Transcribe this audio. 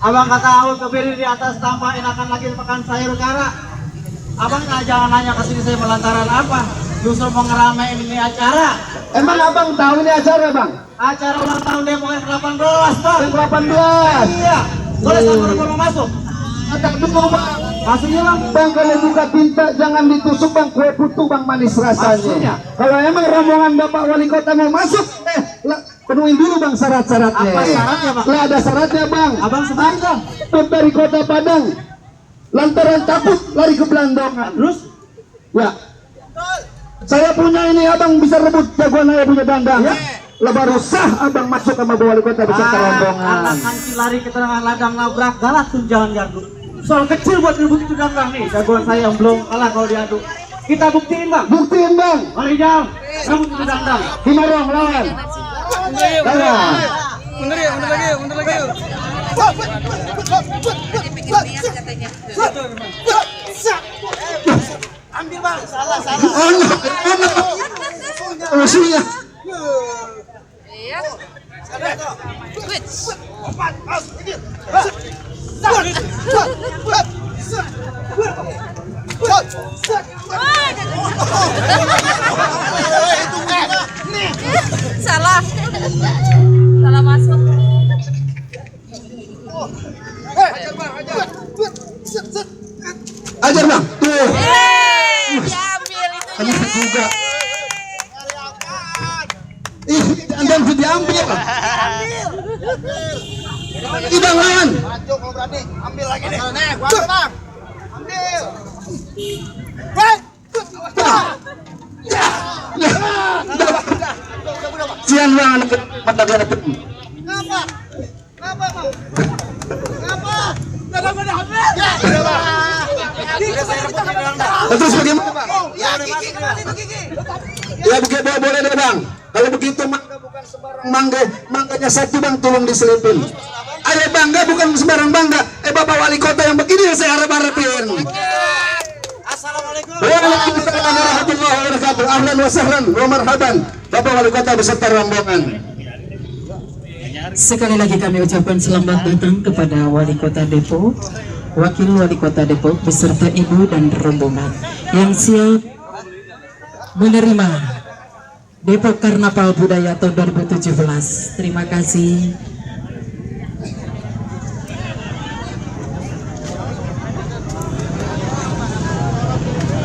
Abang kata aku berdiri di atas tanpa enakan lagi makan sayur kara. Abang jangan nanya ke sini saya melantaran apa. Justru mau ngeramein ini acara. Emang abang tahu ini acara bang? Acara ulang tahun Depok ke-18 bang. Ke-18. Iya. Boleh sama mau masuk? Ada dulu bang. Masuknya bang. Bang kalau buka tinta jangan ditusuk bang, kue putu bang manis rasanya. Maksudnya? Kalau emang rombongan Bapak Wali Kota mau masuk, penuhin dulu bang syarat-syaratnya. Apa syaratnya bang? Lah ada syaratnya bang. Abang sebentar bang. Dari Kota Padang, lantaran takut lari ke Belandongan. Terus? Ya. Saya punya ini abang bisa rebut jagoan saya punya dandang. Ya. Lah baru sah abang masuk sama Wali Kota beserta rombongan. Anak kanci lari ke tengah ladang nabrak galak tuh jangan gardu. Soal kecil buat ribut itu dandang nih. Jagoan saya yang belum kalah kalau diadu. Kita buktiin bang. Buktiin bang. Mari jam. Rebut itu dandang. Himarong lawan. Lawan. Mundur lagi. Ambil bang. Salah. Maksudnya. Iya. Switch. Salah. Salah masuk. Ajar bang. Tuh. Diambil itu. Enak juga. Ih, dandang sudah diambil. Ibang lawan. Maju kalau berani, ambil lagi nih. Nih, gua ambil bang. Ambil. Sian bang anak mata gua anak. Kenapa? Kenapa bang? Kenapa? Kenapa gua udah ambil? Ya, udah bang. Terus bagaimana bang? Ya, gigi kembali tuh gigi. Ya begitu boleh deh bang. Kalau begitu mangga bukan sembarang mangga, mangganya satu bang tolong diselipin. Ayo bangga bukan sembarang bangga. Bapak Wali Kota yang begini yang saya harap-harapin. Assalamualaikum. Waalaikumsalam warahmatullahi wabarakatuh. Ahlan wa sahlan wa marhaban. Bapak Wali Kota beserta rombongan. Sekali lagi kami ucapkan selamat datang kepada Wali Kota Depok, Wakil Wali Kota Depok beserta Ibu dan rombongan yang siap menerima Depok Karnaval Budaya tahun 2017. Terima kasih.